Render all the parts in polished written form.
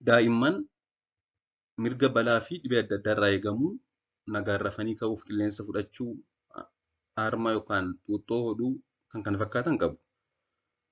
Daa'imman mirga balaa fi dhibee adda addaa irraa eegamuu, nagaan rafanii ka'uuf qilleensa fudhachuu, harma yookaan xuuxxoo hodhuu kan kana fakkaatan qabu.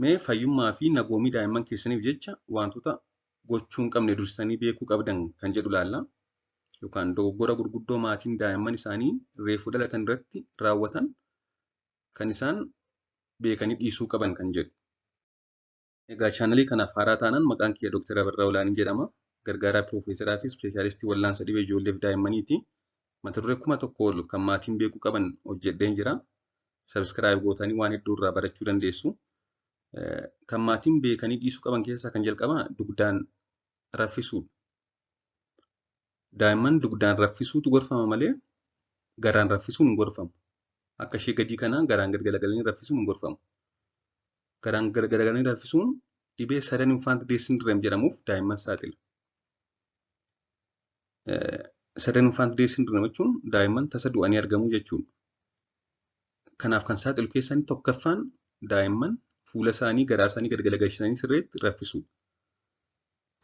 Mee fayyummaa fi nagoomii daa'imman keessaniif jecha wantoota gochuu hin qabne dursanii beekuu qabdan kan jedhu ilaalla. Yookaan dogoggora gurguddoo maatiin daa'imman isaanii reefu dhalatan irratti raawwatan kan isaan beekanii dhiisuu qaban kan jedhu. Egaa chaanalii kanaaf haaraa taanaan maqaan kiyya Dr. Abarraa Olaanii jedhama. Gargaaraa Piroofeesaraa fi Ispeeshaalistii Wallaansa Dhibee Ijoolleef Daa'immaniiti. Mata duree 1000 ol kan maatiin beekuu qaban hojjedheen jira. Sabiskiraayib gootanii waan hedduu irraa barachuu dandeessu. Kan maatiin beekanii dhiisuu qaban keessaa kan jalqabaa dugdaan raffisuudha. Daa'imman dugdaan raffisuutu gorfama malee garaan raffisuun hin gorfamu. Akka ishee gadii kanaa garaan gad galagalanii raffisuun hin gorfamu. Garaan gad galagalanii raffisuun dhibee sudden infant death syndrome jedhamuuf daa'imman saaxila. Sudden infant death syndrome jechuun daa'imman tasa du'anii argamuu jechuudha. Kanaaf kan saaxilu keessaa inni tokkoffaan daa'imman fuula isaanii garaa isaanii gad galagalchanii sirreetti raffisuudha.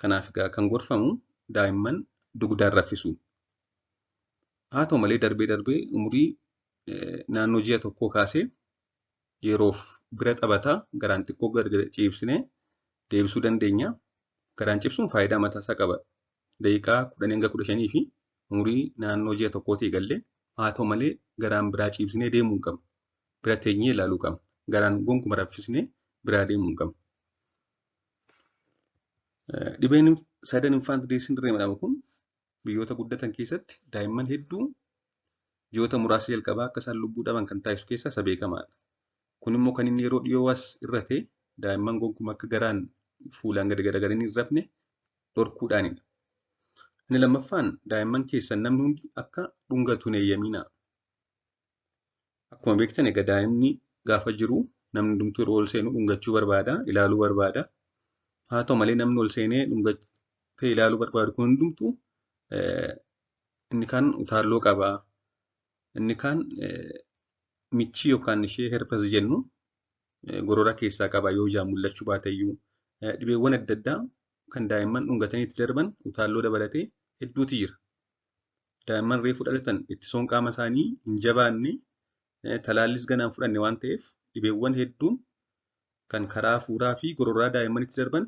Kanaaf egaa kan gorfamu daa'imman dugdaan raffisuudha. Haa ta'u malee darbee darbee umurii naannoo ji'a tokkoo kaasee yeroof bira taphataa garaan xiqqoo gad ciibsinee deebisuu dandeenya. Garaan cibsuun faayidaa mataa isaa qaba. Daqiiqaa 10 hanga 15 fi umurii naannoo ji'a tokkootii eegallee haa ta'u malee garaan biraa ciibsinee deemuu hin qabnu. Bira teenyee ilaaluu qabna. Garaan gonkuma raffisnee biraa deemuu hin qabnu. Dhibeen sudden infant death syndrome jedhamu kun biyyoota guddatan keessatti daa'imman hedduu ji'oota muraasa jalqabaa akka isaan lubbuu dhaban kan taasisu keessaa isa beekamaadha. Kun immoo kan inni yeroo dhiyoo as irrate daa'imman gonkuma akka garaan fuulaan gadi garagalanii hin rafne dhorkuudhaanidha. Inni lammaffaan daa'imman keessan namni hundi akka dhungatu hin eeyyaminaa. Akkuma beektan egaa daa'imni gaafa jiru namni hundumtuu yeroo ol seenu dhungachuu barbaada, ilaaluu barbaada. Haa ta'u malee namni ol seenee dhungatee ilaaluu barbaadu kun hundumtuu inni kaan utaalloo qaba, inni kaan michii yookaan ishee herpes jennu gorora keessaa qaba yoo ijaan mul'achuu baate iyyuu. Dhibeewwan adda addaa kan daa'imman dhungatanii itti darban utaalloo dabalatee hedduutu jira. Daa'imman reefu dhalatan ittisoon qaama isaanii hin jabaanne talaallis ganaan fudhanne waan ta'eef dhibeewwan hedduun kan karaa hafuuraa fi gororraa daa'immanitti darban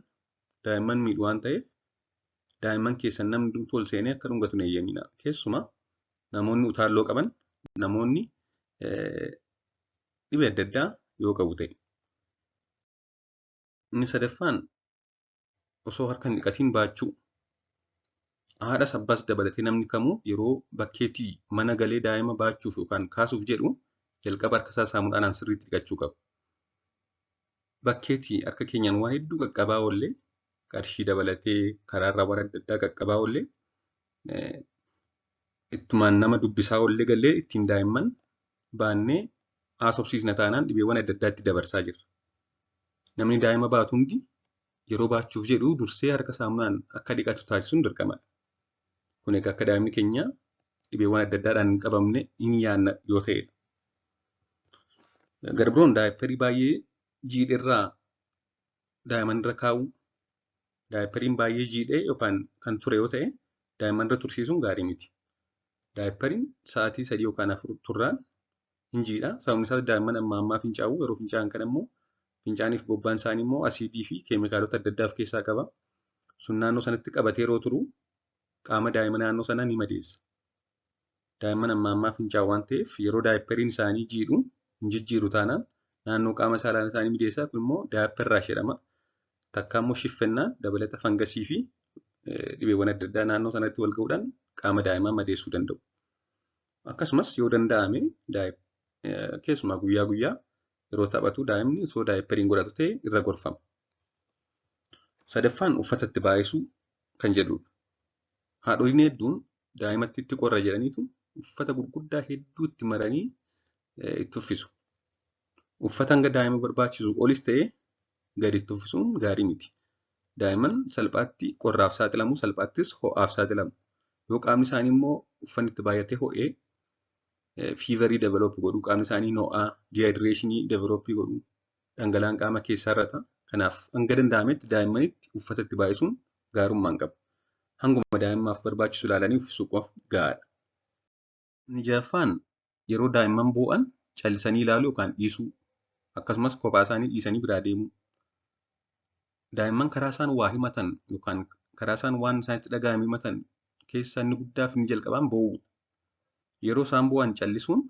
daa'imman miidhu waan ta'eef daa'imman keessan namni hundumtuu ol seenee akka dhungatu hin eeyyaminaa. Keessumaa namoonni utaalloo qaban namoonni dhibee adda addaa yoo qabu ta'e. Inni sadaffaan osoo harka hin dhiqatiin baachuu. Haadhas abbaas dabalatee namni kamuu yeroo bakkeetii mana galee daa'ima baachuuf yookaan kaasuuf jedhu jalqaba harka isaa saamunaadhaan sirriitti dhiqachuu qaba. Bakkeetii harka keenyaan waan hedduu qaqqabaa oollee qarshii dabalatee karaarraa waan adda addaa qaqqabaa oollee ittumaan nama dubbisaa oollee gallee ittiin daa'imman baannee haasofsiisna taanaan dhibeewwan adda addaatti dabarsaa jirra. Namni daa'ima baatu hundi yeroo baachuuf jedhu dursee harka saamunaan akka dhiqatu taasisuun dirqamadha. Kun egaa akka daa'imni keenya dhibeewwan adda addaadhaan hin qabamne hin yaadna yoo ta'edha. Gara biroon daayipparii baay'ee jiidherraa daa'imman irra kaa'uu. Daayippariin baay'ee jiidhee yookaan kan ture yoo ta'e daa'imman irra tursiisuun gaarii miti. Daayippariin sa'aatii 3 yookaan 4 turraan hin jiidha. Sababni isaas daa'imman amma ammaa fincaa'u. Yeroo fincaa'an kana immoo fincaaniif bobbaan isaanii immoo asiidii fi keemikaalota adda addaa of keessaa qaba. Sun naannoo sanatti qabatee yeroo turu qaama daa'ima naannoo sanaa ni madeessa. Daa'imman amma ammaa fincaa'u waan ta'eef yeroo daayippariin isaanii jiidhu hin jijjiiru taanaan naannoo qaama saalaa isaanii madeessa. Kun immoo diaper rash jedhama. Takka immoo shiffennaan dabalata fangasii fi dhibeewwan adda addaa naannoo sanatti wal ga'uudhaan qaama daa'imaa madeessuu danda'u. Akkasumas yoo danda'ame keessumaa guyyaa guyyaa yeroo taphatu daa'imni osoo daayippariin godhatu ta'e irra gorfama. Sadaffaan uffata itti baay'isuu kan jedhudha. Haadholiin hedduun daa'imatti itti qorra jedhaniitu uffata gurguddaa hedduu itti maranii itti uffisu. Uffata hanga daa'ima barbaachisu olis ta'e gadi itti uffisuun gaarii miti. Daa'imman salphaatti qorraaf saaxilamu, salphaattis ho'aaf saaxilamu. Yoo qaamni isaanii immoo uffanni itti baay'atee ho'ee fiivarii develop godhu, qaamni isaanii ho'aa, diihayidireeshinii develop godhu, dhangala'aan qaama keessaa irrata. Kanaaf hanga danda'ametti daa'immanitti uffata itti baay'isuun gaarummaa hin qabu. Hanguma daa'immaaf barbaachisu ilaalanii uffisuu qofa gahaadha. Inni ja'affaan yeroo daa'imman boo'an callisanii ilaaluu yookaan dhiisuu akkasumas kophaa isaanii dhiisanii biraa deemuu. Daa'imman karaa isaan waa himatan yookaan karaa isaan waan isaanitti dhaga'ame himatan keessaa inni guddaa fi inni jalqabaan boo'uudha. Yeroo isaan boo'an callisuun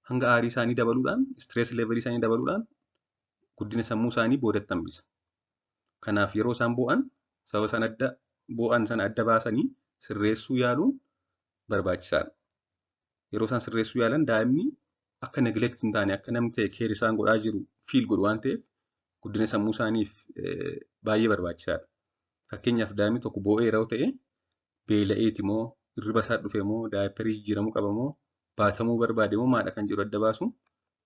hanga aarii isaanii dabaluudhaan, stress level isaanii dabaluudhaan guddina sammuu isaanii boodatti hambisa. Kanaaf yeroo isaan boo'an sababa isaan adda boo'an sana adda baasanii sirreessuu yaaluun barbaachisaadha. Yeroo isaan sirreessuu yaalan daa'imni akka neglect hin taane akka namni ta'e care isaan godhaa jiru feel godhu waan ta'eef guddina sammuu isaaniif baay'ee barbaachisaadha. Fakkeenyaaf daa'imni tokko boo'eera yoo ta'e beela'eeti moo hirriba isaa dhufe moo diaperii jijjiiramuu qaba moo baatamuu barbaade moo maadha kan jedhu adda baasuun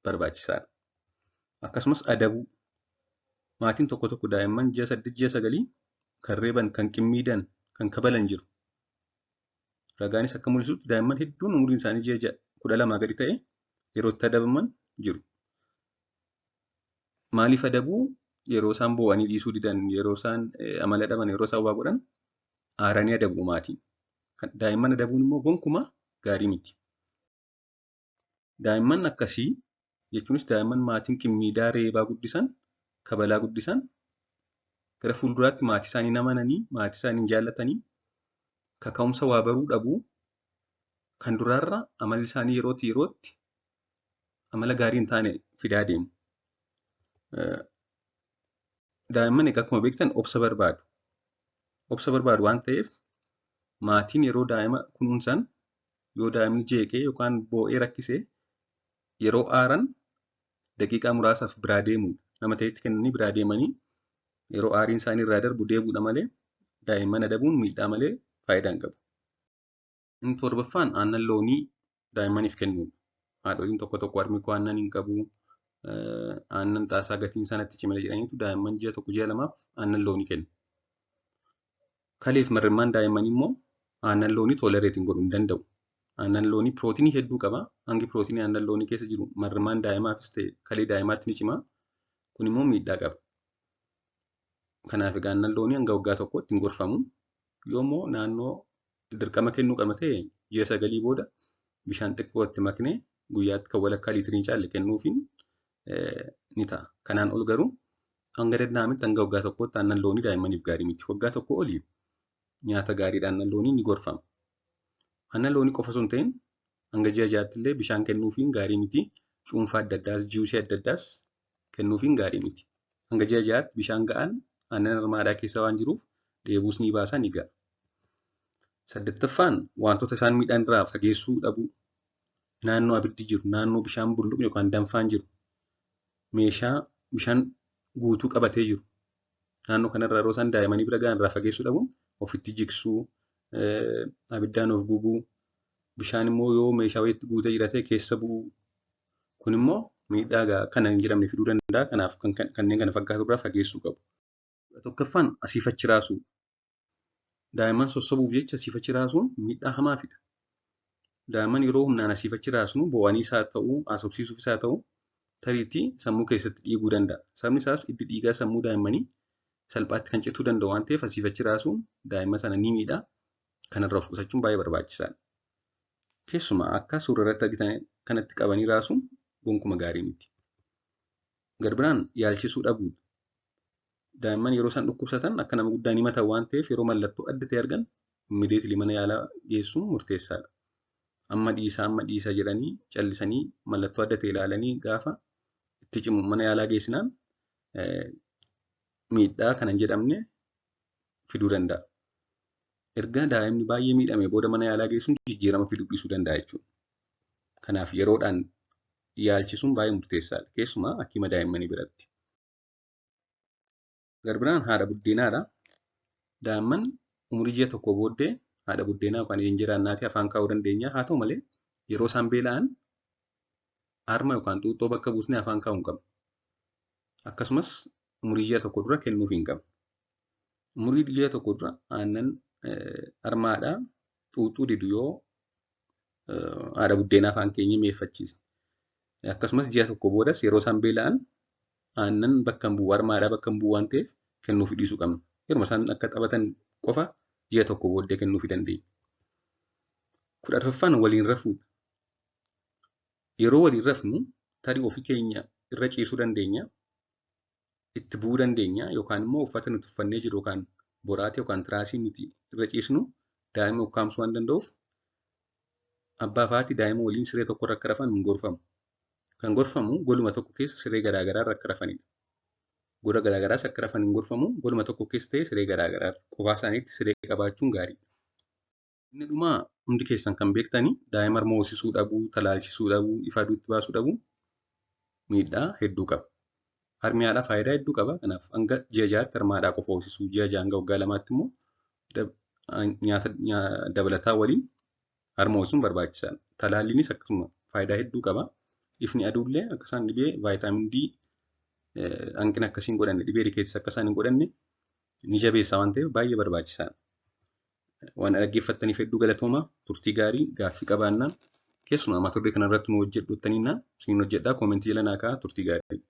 barbaachisaadha. Akkasumas adabuu. Maatiin tokko tokko daa'imman ji'a 8 ji'a 9 kan reeban, kan qimmiidan, kan kabalan jiru. Ragaanis akka mul'isutti daa'imman hedduun umuriin isaanii ji'a 12 gadi ta'e yeroo itti adabaman jiru. Maaliif adabuu? Yeroo isaan boo'anii dhiisuu didan, yeroo isaan amala dhaban, yeroo isaan waa godhan aaranii adabu maatiin. Daa'imman adabuun immoo gonkumaa gaarii miti. Daa'imman akkasii jechuunis daa'imman maatiin qimmiidaa reebaa guddisan, kabalaa guddisan gara fuulduraatti maatii isaanii hin amananii, maatii isaanii hin jaallatanii, kaka'umsa waa baruu dhabuu, kan duraarra amalli isaanii yerootti yerootti amala gaarii hin taane fidaa deemu. Daa'imman egaa akkuma beektan obsa barbaadu. Obsa barbaadu waan ta'eef maatiin yeroo daa'ima kunuunsan yoo daa'imni jeeqee yookaan boo'ee rakkisee yeroo aaran daqiiqaa muraasaaf biraa deemuudha. Nama ta'etti kennanii biraa deemanii yeroo aariin isaanii irraa darbu deebuudha malee daa'imman adabuun miidhaa malee faayidaa hin qabu. Inni torbaffaan aannan loonii daa'immaniif kennuudha. Haadholiin tokko tokko harmi koo aannan hin qabu, aannan xaasaa gatiin sanatti cimala jedhaniitu daa'imman ji'a 1 ji'a 2 aannan loonii kennu. Kaleef marrimmaan daa'immanii immoo aannan loonii tolereetiin godhuu hin danda'u. Aannan loonii pirootinii hedduu qaba. Hangi pirootinii aannan loonii keessa jiru marrimmaan daa'imaafis ta'e kalee daa'imaatti ni cima. Kun immoo miidhaa qaba. Kanaaf egaa aannan loonii hanga waggaa tokkotti hin gorfamu. Yoommoo naannoo dirqama kennuu qabna ta'e ji'a 9 booda bishaan xiqqoo itti maknee guyyaatti kan walakkaa liitirii hin caalle kennuufiin ni ta'a. Kanaan ol garuu hanga danda'ametti hanga waggaa tokkootti aannan loonii daa'immaniif gaarii miti. Waggaa tokko olii nyaata gaariidhaan aannan loonii ni gorfama. Aannan loonii qofa osoo hin ta'in hanga ji'a 6tti illee bishaan kennuufiin gaarii miti. Cuunfaa adda addaas, juusii adda addaas kennuufiin gaarii miti. Hanga ji'a 6tti bishaan ga'aan aannan harmaadhaa keessa waan jiruuf dheebuus ni baasa ni ga'a. Saddeettaffaan wantoota isaan miidhaan irraa fageessuu dhabuu. Naannoo abiddi jiru, naannoo bishaan bulluqni yookaan danfaan jiru, meeshaa bishaan guutuu qabatee jiru. Naannoo kanarraa yeroo isaan daa'immanii bira ga'an irraa fageessuu dhabuun ofitti jigsuu, abiddaan of gubuu, bishaan immoo yoo meeshaa wayiitti guutee jira ta'e keessa bu'uu. Kun immoo miidhaa kana hin jedhamne fiduu danda'a. Kanaaf kanneen kana fakkaatu irraa fageessuu qabu. Tokkoffaan asiif achi raasuu. Daa'imman sossobuuf jecha asiif achi raasuun miidhaa hamaa fida. Daa'imman yeroo humnaan asiif achi raasnu boo'aniis haa ta'u, haasofsiisuufis haa ta'u, tariitii sammuu keessatti dhiiguu danda'a. Sababni isaas hiddi dhiigaa sammuu daa'immanii salphaatti kan cituu danda'u waan ta'eef asiif achi raasuun daa'imman sana ni miidha. Kanarraa of qusachuun baay'ee barbaachisaadha. Keessumaa akka suura irratti argitan kanatti qabanii raasuun gonkuma gaarii miti. Garbiraan yaalchisuu dhabuudha. Daa'imman yeroo isaan dhukkubsatan akka nama guddaa ni himatan waan ta'eef yeroo mallattoo adda ta'e argan immediately mana yaalaa geessuun murteessaadha. Amma dhiisaa amma dhiisaa jedhanii callisanii mallattoo adda ta'e ilaalanii gaafa itti cimu mana yaalaa geessinaan miidhaa kana hin jedhamne fiduu danda'a. Erga daa'imni baay'ee miidhame booda mana yaalaa geessuun jijjiirama fiduu dhiisuu danda'a jechuudha. Kanaaf yeroodhaan yaalchisuun baay'ee murteessaadha. Keessumaa hakiima daa'immanii biratti. Garbiraan haadha buddeenaadha. Daa'imman umurii ji'a 1 booddee haadha buddeenaa yookaan injeraa innaatii afaan kaa'uu dandeenya. Haa ta'u malee yeroo isaan beela'an harma yookaan xuuxxoo bakka buusnee afaan kaa'uu hin qabnu. Akkasumas umurii ji'a 1 dura kennuuf hin qabnu. Umurii ji'a 1 dura aannan harmaadhaa xuuxxuu didu yoo haadha buddeenaa afaan keenya mi'eeffachiisne. Akkasumas ji'a 1 boodas yeroo isaan beela'an aannan bakka hin bu'u, harmaadhaa bakka hin bu'u waan ta'eef kennuuf dhiisuu qabna. Yeruma isaan akka taphatan qofa ji'a tokko booddee kennuufii dandeenya. 14ffaan waliin rafuudha. Yeroo waliin rafnu tarii ofii keenya irra ciisuu dandeenya, itti bu'uu dandeenya yookaan immoo uffata nuti uffannee jirru yookaan boraatii yookaan tiraasii nuti irra ciisnu daa'ima ukkaamsuu waan danda'uuf abbaa fi haati daa'ima waliin siree tokkorra akka rafan hin gorfamu. Kan gorfamu goluma tokko keessa siree garaagaraa irra akka rafanidha. Gola garaagaraas akka rafan hin gorfamu. Goluma tokko keessa ta'ee siree garaagaraa qofaa isaaniitti siree qabaachuun gaariidha. Inni dhumaa hundi keessan kan beektanii daa'ima harma hoosisuu dhabuu, talaalchisuu dhabuu, ifa aduutti baasuu dhabuu miidhaa hedduu qaba. Harmi haadhaa faayidaa hedduu qaba. Kanaaf hanga ji'a 6tti harma haadhaa qofa hoosisuu, ji'a 6 hanga waggaa 2tti immoo nyaata dabalataa waliin harma hoosisuun barbaachisaadha. Talaalliinis akkasuma faayidaa hedduu qaba. Ifni aduullee akka isaan dhibee vaayitaamin D hanqina akkasii hin godhanne, dhibee rikeetis akka isaan hin godhanne ni jabeessa waan ta'eef baay'ee barbaachisaadha. Waan dhaggeeffattaniif hedduu galatooma. Turtii gaarii gaaffii qabaannaan keessumaa mata duree kanarratti nu hojjedhu jettaniin isin hojjedhaa koomentii jala naa kaa'aa turtii gaarii.